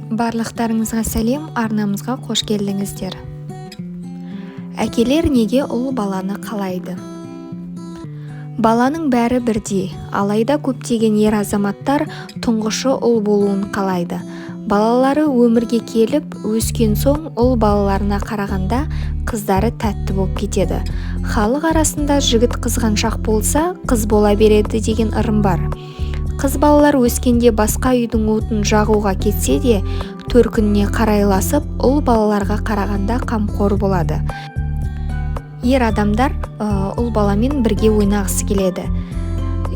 Барлықтарыңызға сәлем, арнамызға қош келдіңіздер. Әкелер неге ұл баланы қалайды? Баланың бәрі бірдей, алайда көптеген ер азаматтар тұңғышы ұл болуын қалайды. Балалары өмірге келіп, өскен соң ұл балаларына қарағанда қыздары тәтті болып кетеді. Халық арасында жігіт қызғаншақ болса, қыз бола береді деген ырым бар. Қыз балалар өскенде басқа үйдің отын жағуға кетсе де, төркініне қарайласып, ұл балаларға қарағанда қамқор болады. Ер адамдар ұл баламен бірге ойнағысы келеді.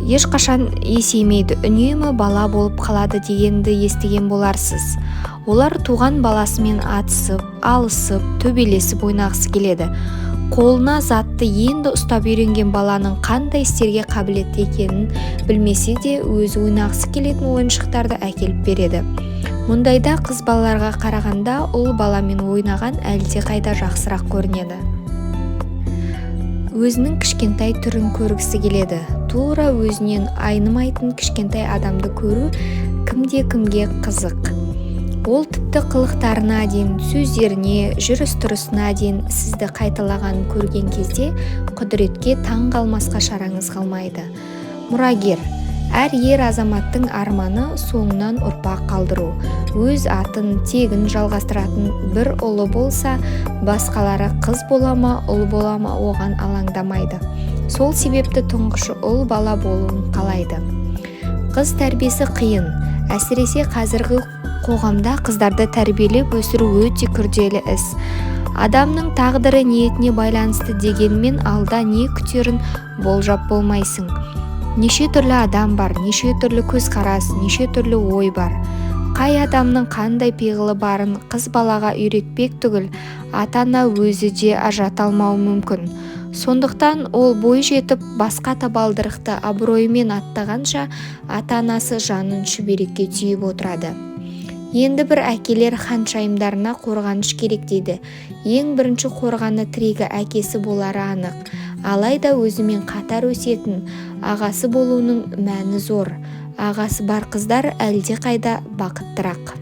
Ешқашан есеймейді, үнемі бала болып қалады дегенді естіген боларсыз. Олар туған баласымен атысып, алысып, төбелесіп ойнағысы келеді. Қолына затты енді ұстап үйренген баланың қандай істерге қабілетті екенін білмесе де, өзі ойнағысы келетін ойыншықтарды әкеліп береді. Мұндайда қыз балаларға қарағанда ұл баламен ойнаған әлдеқайда жақсырақ көрінеді. Өзінің кішкентай түрін көргісі келеді. Тура өзінен айнымайтын кішкентай адамды көру кімде-кімге қызық. Ол тіпті қылықтарына дейін, сөздеріне, жүріс-тұрысына дейін сізді қайталағанын көрген кезде құдіретке таң қалмасқа шараңыз қалмайды. Мұрагер. Әр ер азаматтың арманы соңынан ұрпақ қалдыру. Өз атын, тегін жалғастыратын бір ұлы болса, басқалары қыз бола ма, ұл бола ма оған алаңдамайды. Сол себепті тұңғышы ұл бала болуын қалайды. Қыз тәрбиесі қиын. Әсіресе қазіргі қоғамда қыздарды тәрбиелеп өсіру өте күрделі іс. Адамның тағдыры ниетіне байланысты дегенмен алда не күтерін болжап болмайсың. Неше түрлі адам бар, неше түрлі көзқарас, неше түрлі ой бар. Қай адамның қандай пиғылы барын қыз балаға үйретпек түгіл, ата-ана өзі де ажырата алмауы мүмкін. Сондықтан ол бой жетіп, басқа табалдырықты абыроймен аттағанша ата-анасы жанын шүберекке түйіп отырады. Енді бір әкелер ханшайымдарына қорғаныш керек дейді. Ең бірінші қорғаны тірегі әкесі болары анық. Алайда өзімен қатар өсетін ағасы болуының мәні зор. Ағасы бар қыздар әлдеқайда бақыттырақ.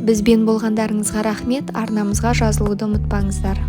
Бізбен болғандарыңызға рахмет, арнамызға жазылуды ұмытпаңыздар.